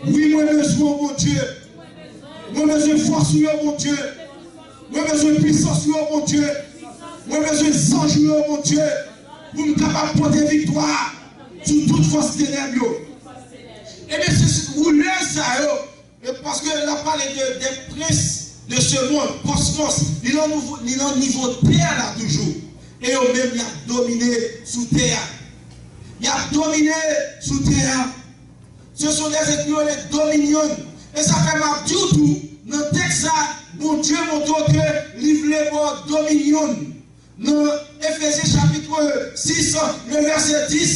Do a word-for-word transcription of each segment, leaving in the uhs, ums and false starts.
Wi, mwen bezwen w, Bondye. Mwen bezwen fòs ou yo, Bondye. Mwen bezwen pisans ou yo, Bondye. Mwen bezwen zanj ou yo, Bondye. Pou m kapab pote viktwa sou tout fòs tenèb yo. Ebyen, se woulè sa yo, e paske l ap pale de, de prens de se mond, kòsmòs, li nan nouvo, li nan nivo tè la toujou. E yo menm, y ap domine sou tè a. Y ap domine sou tè a. Se son dèzèk yo rele dominion. E sa fè m ap di w tou, nan tèks sa, Bondye montre w ke li vle ba w dominion. Nan Efezyen chapit sis, le vèsè dis,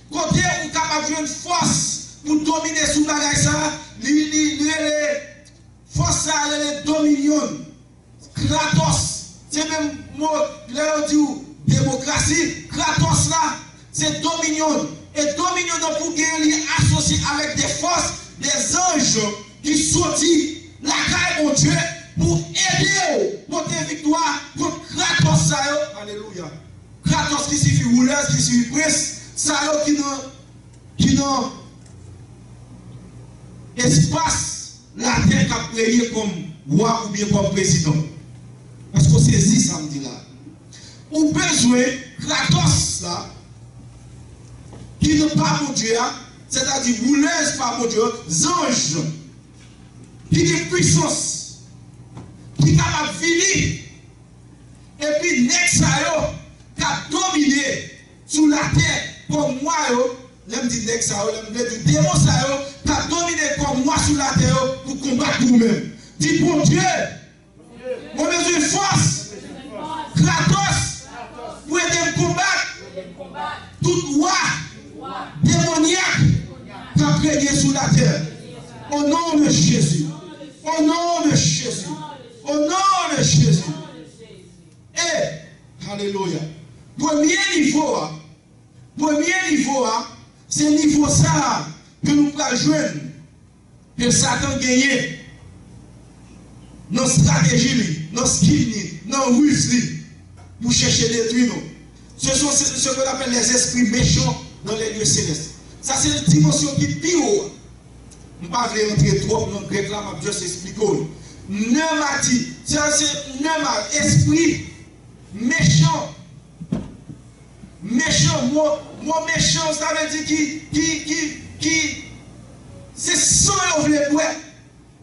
kote ou kapab jwenn fòs pou domine sou bagay sa, li, li, li rele, fòs sa rele dominion. Kratos, se menm mo, lè yo di w demokrasi, kratos la, se dominion. E dominion nan pou genyen, li asosye avèk de fòs, de zanj ki soti lakay Bondye pou ede w pote viktwa kont kratos sa yo. Alelouya. Kratos ki sifi woulè, ki sifi prens, sa yo ki nan, ki nan espas latè k ap renye kòm wa oubyen kòm prezidan. Èske w sezi sa m di la? Ou bezwen kratos la, ki nan pa Bondye a, sètadi woulè pa Bondye yo, zanj ki gen pwisans, ki kapab vini, epi nèg sa yo k ap domine sou latè kòm wa yo, lè m di nèg sa yo, lè m vle di demon sa yo, k ap domine kòm wa sou latè yo pou konbat pou ou menm. Di, Bondye, mwen bezwen fòs, kratos, pou ede m konbat tout wa demonyak k ap renye sou latè. O non de Jezi. O non de Jezi. O non de Jezi. E, alelouya. Premye nivo a, premye nivo a, se nivo sa a ke nou pral jwenn, ke Satan genyen nan estrateji li, nan skim li, nan riz li, pou chèche detwi nou. Ce sont ce, ce qu'on appelle les esprits méchants dans les lieux célestes. Sa se dimansyon ki pi wo a. M pa vle antre twòp nan grèk la, m ap just eksplike w. Pneumati, sa se pneuma, espri mechan. Mechan, mo, mo mechan, sa vle di ki, ki, ki, ki, se san yo vle bwè.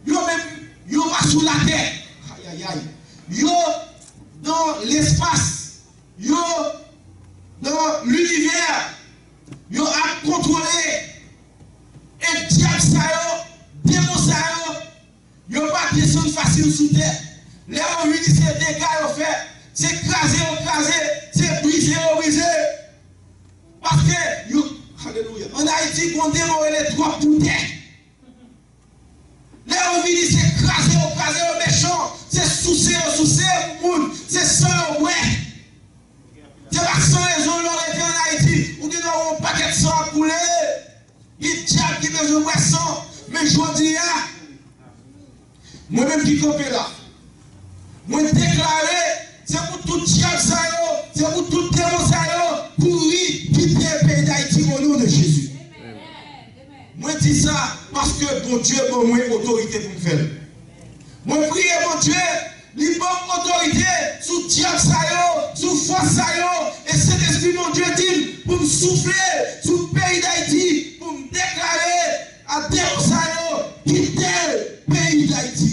Yo menm, yo pa sou latè. Ayayay. Yo nan lespas. Yo nan linivè. Yo ap kontwole. E dyab sa yo, demon sa yo, yo pa desann fasil sou tè. Lè yo vini, se dega yo fè. Se kraze yo kraze. Se brize yo brize. Paske yo, alelouya. Ann Ayiti, gon demon rele twòp pou tè. Lè yo vini, se kraze yo kraze, yo mechan. Se souse yo souse moun. Se san yo bwè. Se pa san rezon lè w rete ann Ayiti, ou gen dwa wè yon pakèt san ap koule. Gen dyab ki bezwen bwè san. Men jodi a, mwen menm ki kanpe la, mwen deklare, se pou tout dyab sa yo, se pou tout demon sa yo, kouri kite peyi Dayiti, o non de Jezi. Mwen di sa paske Bondye ban mwen otorite pou m fè l. Mwen priye Bondye, li ban m otorite sou dyab sa yo, sou fòs sa yo, e Sentespri Bondye di m pou m soufle sou peyi Dayiti, pou m deklare a demon sa yo kite peyi Dayiti.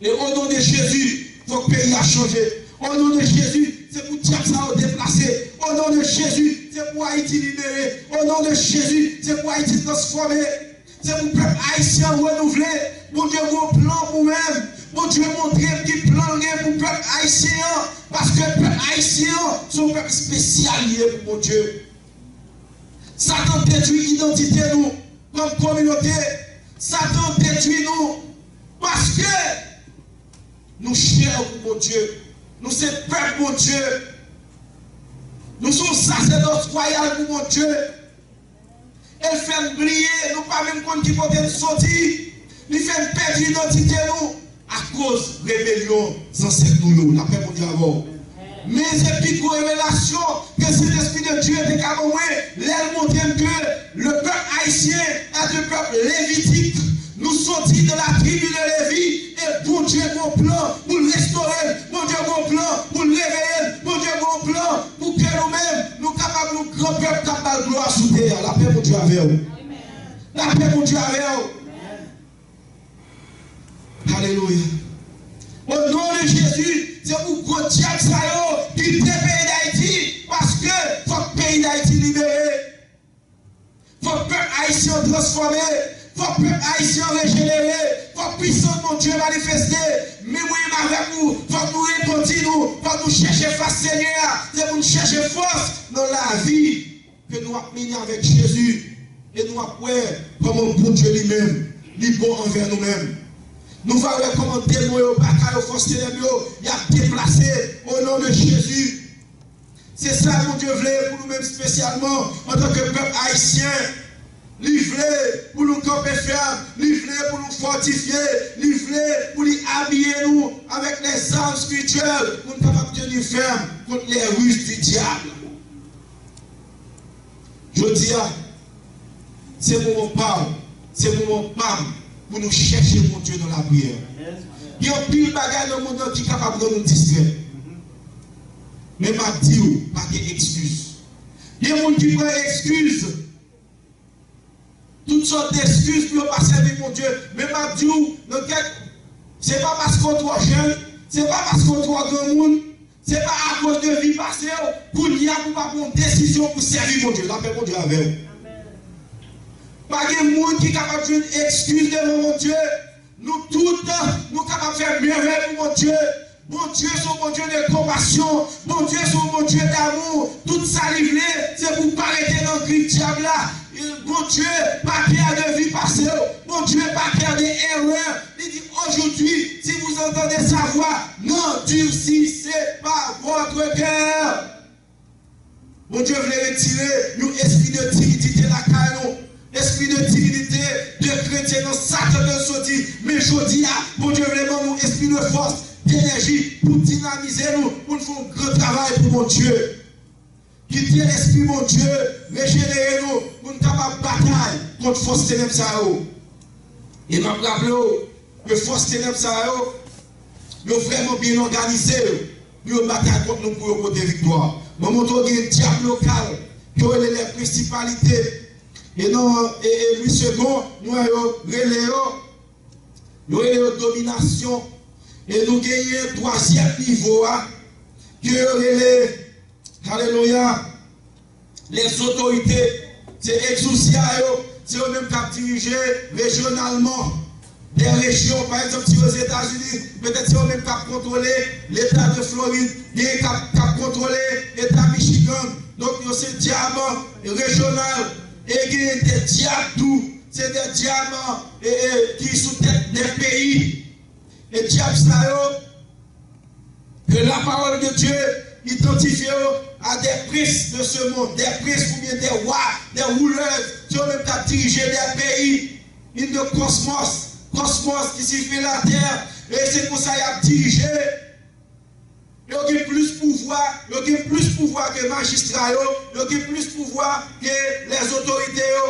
E o non de Jezi, fòk peyi a chanje. O non de Jezi, se pou dyab sa yo deplase. O non de Jezi, se pou Ayiti libere. O non de Jezi, se pou Ayiti transfòme. Se pou pèp ayisyen an renouvle. Bondye gen yon plan pou ou menm. Bondye montre m ki plan l gen pou pèp ayisyen an. Paske pèp ayisyen an, se yon pèp espesyal li ye pou Bondye. Satan detwi idantite nou kòm kominote. Satan detwi nou paske nou chè pou Bondye. Nou se pèp Bondye. Nou se yon sasèdòs wayal pou Bondye. E l fè n bliye, nou pa menm konn ki kote n soti. Li fè n pèdi idantite nou akoz rebelyon zansèt nou yo. Lapè Bondye avè w. Men se pi gwo revelasyon ke Sentespri de Dye te ka ban mwen, lè l montre m ke le peuple haïtien est un peuple lévitique. Nou soti de la tribi de Levi, e Bondye gon plan pou l restore n, Bondye gon plan pou l reveye n, Bondye gon plan pou ke nou menm, nou kapab yon gran pèp k ap ba l glwa sou tè a. Lapè Bondye avè w. Lapè Bondye avè w. Alelouya. O non de Jezi, se pou gwo dyab sa yo kite peyi Dayiti, paske fòk peyi Dayiti libere. Fòk pèp ayisyen an transfòme. Fòk pèp ayisyen an rejenere. Fòk pisans Bondye manifeste. Men mwen menm avèk ou, fòk nou repanti nou. Fòk nou chèche fas Senyè a. Se pou n chèche fòs nan lavi ke nou ap mennen avèk Jezi. E nou ap wè kòman Bondye li menm, li bon anvè nou menm. Nou va wè kòman demon yo, baka yo, fòs tenèb yo, y ap deplase o non de Jezi. Se sa Bondye vle pou nou menm espesyalman antanke pèp ayisyen. Li vle pou nou kanpe fèm, li vle pou nou fòtifye, li vle pou li abiye nou avèk lèzam espirityèl pou nou kapab teni fèm kont les ruses du diable. Jodi a, se moman pa w, se moman pa m pou nou chèche Bondye nan lapriyè. Gen anpil bagay nan mond nan ki kapab rann nou distrè. Men m ap di w, pa gen ekskiz. Gen moun ki pran ekskiz. Tout sòt d'ekskiz pou yo pa sèvi Bondye. Men m ap di w, nan kèk, se pa paske w twò jèn, se pa paske w twò granmoun, se pa akoz de vi pase w, kounye a pou w pa pran yon desizyon pou sèvi Bondye. Lapè Bondye avè w. Pa gen moun ki kapab jwenn ekskiz devan Bondye. Nou tout, nou kapab fè mèvèy pou Bondye. Bondye se yon Bondye de konpasyon. Bondye se yon Bondye damou. Tout sa li vle, se pou w pa rete nan gri dyab la. Bondye pa pè de vi pase w. Bondye pa pè de erè. Li di, aujourd'hui, si vous entendez sa voix, n'endurcissez pas votre cœur. Bondye vle retire yon espri de timidite lakay nou. Espri de timidite, de kretyen nan Satan te soti. Men jodi a, Bondye vle ban nou espri de fòs, d'enèji pou dinamize nou, pou n fè yon gran travay pou Bondye. Kite Lespri Bondye rejenere nou pou n kapab batay kont fòs tenèb sa yo. E m ap raple w ke fòs tenèb sa yo, yo vrèman byen òganize yo pou yo batay kont nou, pou yo pote viktwa. Mwen montre w gen dyab lokal ke yo rele les principalités. E nan e, e Louis Segond, nou wè yo rele yo, yo rele yo dominasyon. E nou genyen twazyèm nivo a, ke yo rele, alelouya, les autorités, se egzousi a yo, se yo menm k ap dirije rejyonalman. Dè rejyon, pa egzanp, si Ozetazini, petèt se yo menm k ap kontwole Leta de Florid, gen k ap, k ap kontwole Eta Michigan. Donk, yo se dyab rejyonal. E gen de dyab tou, se de dyab e, e, ki sou tèt de peyi. E dyab sa yo, que la parole de Dieu identifie yo a des princes de ce monde, des princes oubyen des rois, des rulers, se yo menm k ap dirije de peyi, in de kosmos, kosmos ki siyifi latè, e se konsa y ap dirije. Yo gen plis pouvwa, yo gen plis pouvwa ke majistra yo, yo gen plis pouvwa ke lèzotorite yo.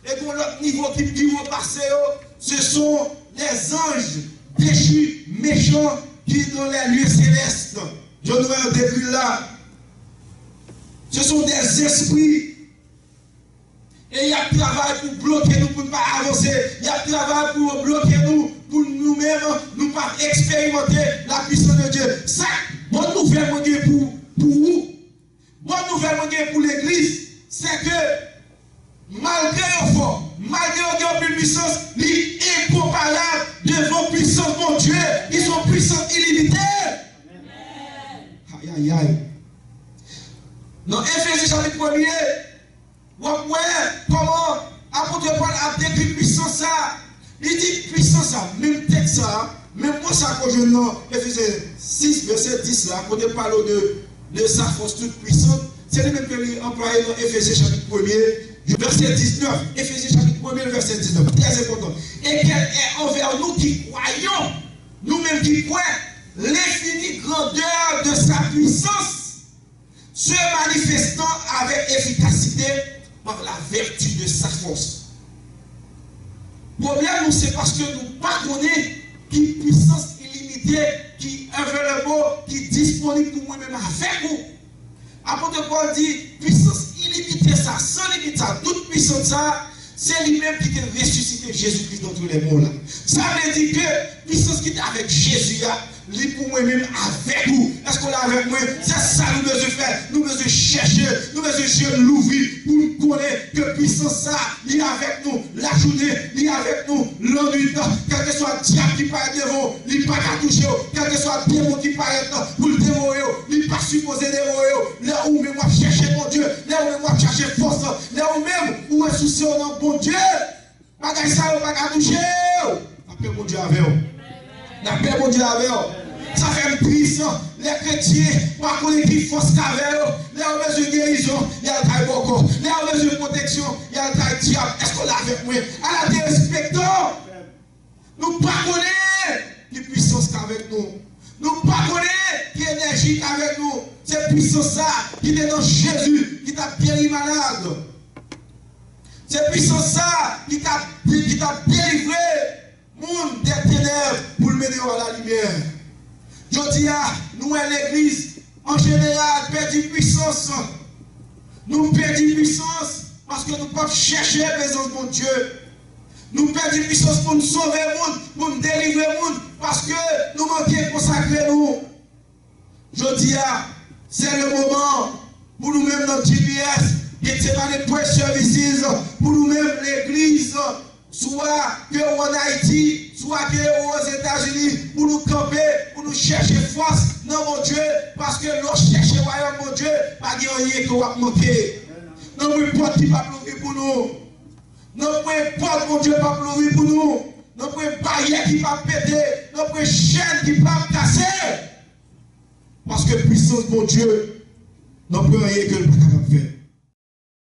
E gon lòt nivo ki pi wo pase yo, ce sont les anges déchus, méchants, qui dans les lieux célestes. Jan nou wè yo dekri l la. Ce sont des esprits. E y ap travay pou bloke nou, pou n pa avanse. Y ap travay pou yo bloke nou, pou nou menm, nou pa eksperimante la puissance de Dieu. Sa, bòn nouvèl mwen gen pou, pou ou. Bòn nouvèl mwen gen pou legliz, se ke malgre yo fò, malgre yo gen anpil pisans, li enkonparab devan pisans Bondye, ki se yon pisans ilimite. Ayayay. Nan Efezyen chapit premye, w ap wè kòman apot Pòl ap dekri pisans sa. Li di pisans sa, menm tèks sa, menm mo sa ke w jwenn nan Efezyen sis, vèsè dis la, kote l pale w de, de sa force toute puissante, se li menm ke li anplwaye nan Efezyen chapit premye, vèsè diznèf. Efezyen chapit premye, vèsè diznèf. Trè enpòtan. Et qu'elle est envers nous qui croyons, nou menm ki kwè, L'infinie grandeur de sa puissance, se manifestant avec efficacité par la vertu de sa force. Pwoblèm nou, se paske nou pa konnen ki pwisans ilimite ki available, ki disponib pou mwen menm avèk ou. Apot Pòl di, pwisans ilimite sa, san limit sa, tout pwisans sa, se li menm ki te resisite Jezi Kris d'antre les morts la. Sa vle di ke pwisans ki te avèk Jezi a, li pou mwen menm avèk ou. Èske w la avèk mwen? Se sa nou bezwen fè. Nou bezwen chèche, nou bezwen je n louvri pou n konnen ke pwisans sa, li avèk nou lajounen, li avèk nou lannwit. Kèlkeswa dyab ki parèt devan w, li pa ka touche w. Kèlkeswa demon ki parèt pou l devore w, li pa sipoze devore w. Lè ou menm w ap chèche Bondye, lè ou menm w ap chache fòs, lè ou menm ou resousi w nan Bondye, bagay sa yo pa ka touche w. N ap pè Bondye avè w. N ap pè Bondye avè w. Sa fè m tris lè kretyen pa konnen ki fòs k avè yo. Lè yo bezwen gerizon, y al kay bòkò. Lè yo bezwen pwoteksyon, y al kay dyab. Èske w la avèk mwen? Ala derespektan! Nou pa konnen ki pwisans k avèk nou. Nou pa konnen ki enèji k avèk nou. Se pwisans sa ki te nan Jezi ki t ap geri malad. Se pwisans sa ki t ap, ki t ap delivre moun dè tenèb pou l mennen yo a la limyè. Jodi a, nou wè legliz an jeneral pèdi pwisans. Nou pèdi pwisans paske nou p ap chèche prezans Bondye. Nou pèdi pwisans pou n sove moun, pou n delivre moun, paske nou manke konsakre nou. Jodi a, se le moman pou nou menm nan G P S, Gethsemane Prayer Services, pou nou menm legliz, swa ke ou ann Ayiti, swa ke ou Ozetazini, pou nou kanpe, pou nou chèche fòs nan Bondye, paske lè w chèche wayòm Bondye, pa gen anyen ke w ap manke. Nanpwen pòt ki p ap louvri pou nou. Nanpwen pòt Bondye p ap louvri pou nou. Nanpwen baryè ki p ap pete. Nanpwen chèn ki p ap kase. Paske pwisans Bondye, nanpwen anyen ke l pa kapab fè.